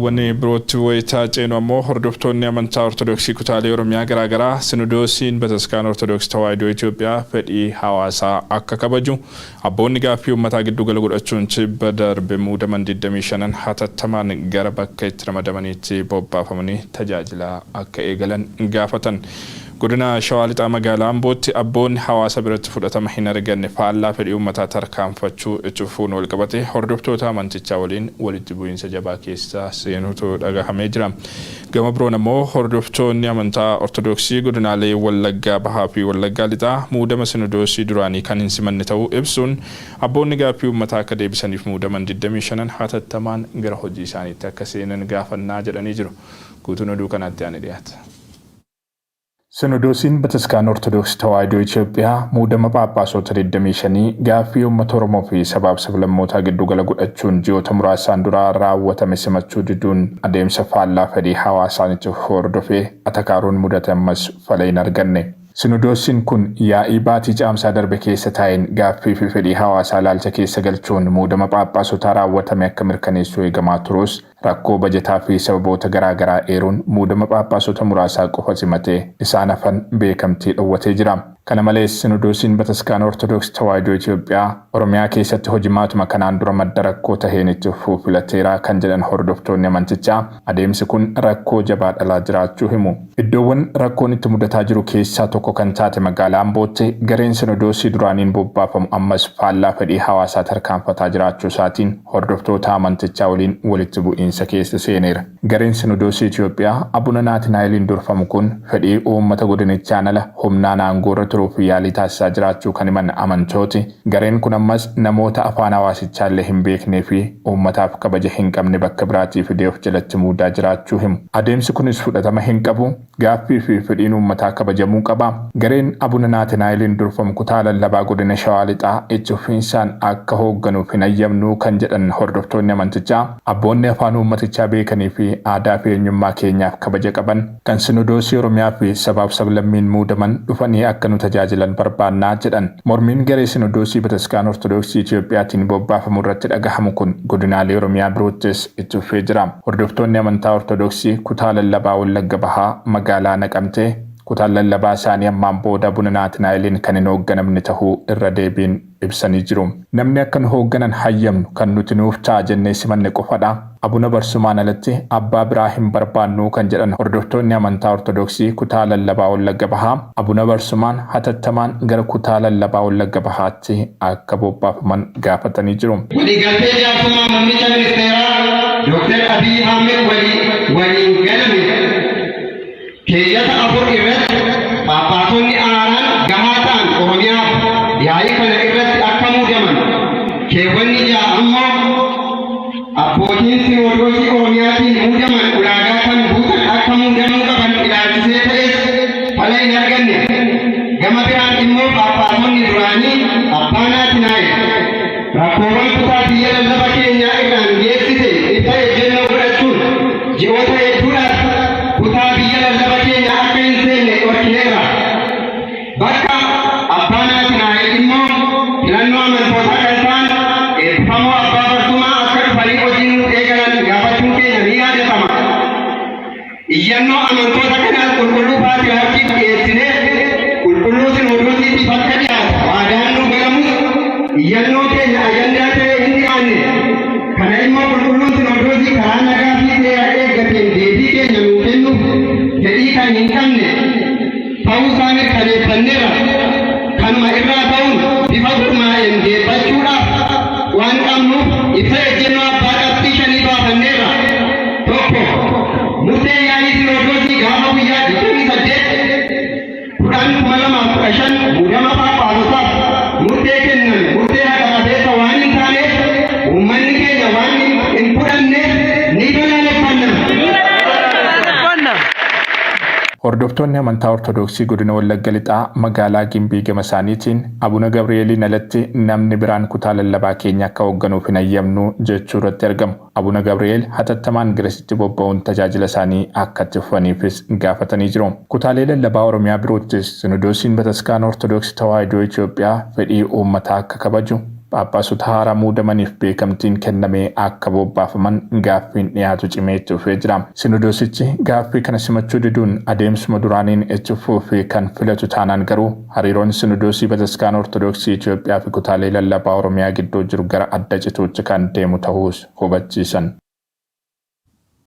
Wanni birootti wayitaa ceenu ammoo hordoftoonni amantaa Ortodoksii kutaalee Oromiyaa garaagaraa Sinodoosiin Bataskaana Ortodoksii Tawaahidoo Itoophiyaa fedhii hawaasaa akka kabaju abboonni gaaffii uummataa giddugala godhachuun tibba darbe muudaman 25n hatattamaan gara bakka itti ramadamaniitti bobbaafamanii tajaajila akka eegalan gaafatan. Godina Shawaa Lixaa Magaalaa Ambootti abboonni hawaasa biratti fudhatama hin arganne faallaa fedhii uummataa tarkaanfachuu itti fufuun walqabatee hordoftoota amantichaa waliin walitti bu'iinsa jabaa keessa seenuutu dhagahamee jira. Gama biroon ammoo hordoftoonni amantaa Ortodoksii godinaalee Wallaggaa Bahaa fi Wallaggaa Lixaa muudama Sinodoosii duraanii kan hin simanne ta'uu ibsuun abboonni gaaffii uummataa akka deebisaniif muudaman 25n hatattamaan gara hojii isaaniitti akka seenan gaafannaa jedhanii jiru. Guutuun oduu kanaatti aanee dhiyaata. Sinodoosiin Bataskaana Ortodoksii Tawaahidoo Itoophiyaa muudama Phaaphaasota 25 gaaffii uummata Oromoo fi sabaaf sablammootaa giddugala godhachuun ji'oota muraasaan dura raawwatame simachuu diduun adeemsa faallaa fedhii hawaasaan itti fufuu hordofee atakaaroon mudate ammas fala hin arganne. Sinodoosiin kun yaa'ii baatii Caamsaa darbe keessa taa'een gaaffii fi fedhii hawaasaa ilaalcha keessa galchuun muudama Phaaphaasotaa raawwatame akka mirkaneessuu eegamaa turus Rakkoo bajataa fi sababoota garaa garaa eeruun muudama Phaaphaasota muraasaa qofa simatee isaan hafan beekamtii dhowwatee jira. Kana malees Sinodoosiin Bataskaana Ortodoksi Tawaahidoo Itoophiyaa Oromiyaa keessatti hojimaatuma kanaan dura madda rakkoo taheen itti fufuu filateera kan jedhan hordoftoonni amantichaa adeemsi kun rakkoo jabaa dhalaa jiraachuu himu. Iddoowwan rakkoon itti mudataa jiru keessaa tokko kan taate magaalaa Ambootti gareen Sinodoosii duraaniin bobbaafamu ammas faallaa fedhii hawaasaa tarkaanfataa jiraachuu isaatiin hordoftoota amantichaa waliin walitti bu'iinsa keessa seeneera. Gareen Sinodoosii Itoophiyaa Abuna Naatinaa'eliin durfamu kun fedhii uummata godinichaan ala humnaan aangoorra turuuf yaalii taasisaa jiraachuu kan himan amantooti, gareen kun ammas namoota afaan hawaasichaallee hin beeknee fi uummataaf kabaja hin qabne bakka biraatii fidee of jalatti muudaa jiraachuu himu. Adeemsi kunis fudhatama hin qabu, gaaffii fi fedhiin uummataa kabajamuu qaba. Gareen Abuna Naatinaa'eliin durfamu kutaa lallabaa godina Shawaa Lixaa itti fufiinsaan akka hoogganuuf hin hayyamnu kan jedhan hordoftoonni amantichaa, abboonni afaan uummatichaa beekanii fi aadaa fi eenyummaa keenyaaf kabaja qaban, kan Sinodoosii Oromiyaa fi sabaaf sablammiin muudaman dhufanii akka nu tajaajilan barbaanna jedhan. Mormiin garee Sinodoosii Bataskaana Ortodoksii Itiyoophiyaatiin bobbaafamu irratti dhagahamu kun godinaalee Oromiyaa biroottis itti fufee jira. Hordoftoonni amantaa Ortodoksii kutaa lallabaa Wallagga Bahaa magaalaa Naqamtee kutaan lallabaa isaanii ammaan booda Abuna Naatinaa'eliin kan hin hoogganamne tahuu irra deebiin ibsanii jiru. Namni akka nu hoogganan hayyamnu kan nuti nuuf ta'a jennee simanne qofadha. Abuna Barsumaan alatti abbaa biraa hin barbaannu kan jedhan hordoftoonni amantaa Ortodoksii kutaa lallabaa Wallagga Bahaa, Abuna Barsumaan hatattamaan gara kutaa lallabaa Wallagga Bahaatti akka bobbaafaman gaafatanii jiru. Waliigaltee jaarsummaa Muummicha Ministeeraa Dooktar Abiy Ahmed waliin galame keeyyata 4 irratti Phaaphaasonni aaraan gahaa ta'an Oromiyaaf yaa'ii kana irratti akka muudaman, keewwanni 6 ammoo abbootiin Sinoodoosii Oromiyaatiin muudaman ulaagaa kam guutan akka muudamuu qaban ilaalchisee ta'es fala hin arganne. Gama biraan immoo Phaaphaasonni duraanii Abbaa Naatinaa'el rakkoowwan kutaa biyya lallaba keenyaa irraan geessise ibsa ejjennoo godhachuun ji'oota hedduudhaaf kutaa biyya lallaba keenya akka hin seenne dhorkineerra. Bakka Abbaa Naatinaa'el immoo filannoo amantootaa kan ta'an eebbifamoo Abbaa Barsumaa akka dhufanii hojii nuuf eegalan gaafachuun keenya ni yaadatama. Iyyannoo amantoota kanaas Qulqulluu Paatiriyaarkiif dhiyeessinee Qulqulluu Sinodoosiitiif akka dhiyaatu waadaan nuu galamus iyyannoo keenya ajandaa ta'ee hin dhiyaanne. Kana immoo Qulqulluun Sinodoosii karaa nagaa fi seera eeggateen deebii keenya nuu kennuuf fedhii kan hin qabne ta'uu isaa mirkaneeffanneerra. Kanuma irraa ka'uun bifa gurmaa'een deebbachuudhaaf waan qabnuuf ibsa ejjennoo abbaa qabxii shanii baafanneerra. 1, Murteen yaa'ii Sinodoosii gaafa guyyaa 28, 10, 2015 muudama Phaaphaasotaaf murtee kenname murtee haqa qabeessa waan hin taaneef uummanni keenya waan hin fudhanneef ni balaaleffanna. Hordoftoonni amantaa Ortodoksii Godina Wallagga Lixaa magaalaa Gimbii gama isaaniitiin Abuna Gabri'eeliin alatti namni biraan kutaa lallabaa keenya akka hoogganuuf hin hayyamnu jechuu irratti argamu. Abuna Gabri'eel hatattamaan garasitti bobba'uun tajaajila isaanii akka itti fufaniifis gaafatanii jiru. Kutaalee lallabaa Oromiyaa biroottis Sinodoosiin Bataskaana Ortodoksi Tawaahidoo Itoophiyaa fedhii uummataa akka kabaju, Phaaphaasota haaraa muudamaniif beekamtiin kennamee akka bobbaafaman gaaffiin dhiyaatu cimee itti fufee jira. Sinodosichi gaaffii kana simachuu diduun adeemsuma duraaniin itti fufuuf kan filatu taanaan garuu hariiroon Sinodosii Bataskaana Ortodoksii Itoophiyaa fi kutaalee lallabaa Oromiyaa gidduu jiru gara adda cituutti kan deemu tahuus hubachiisan.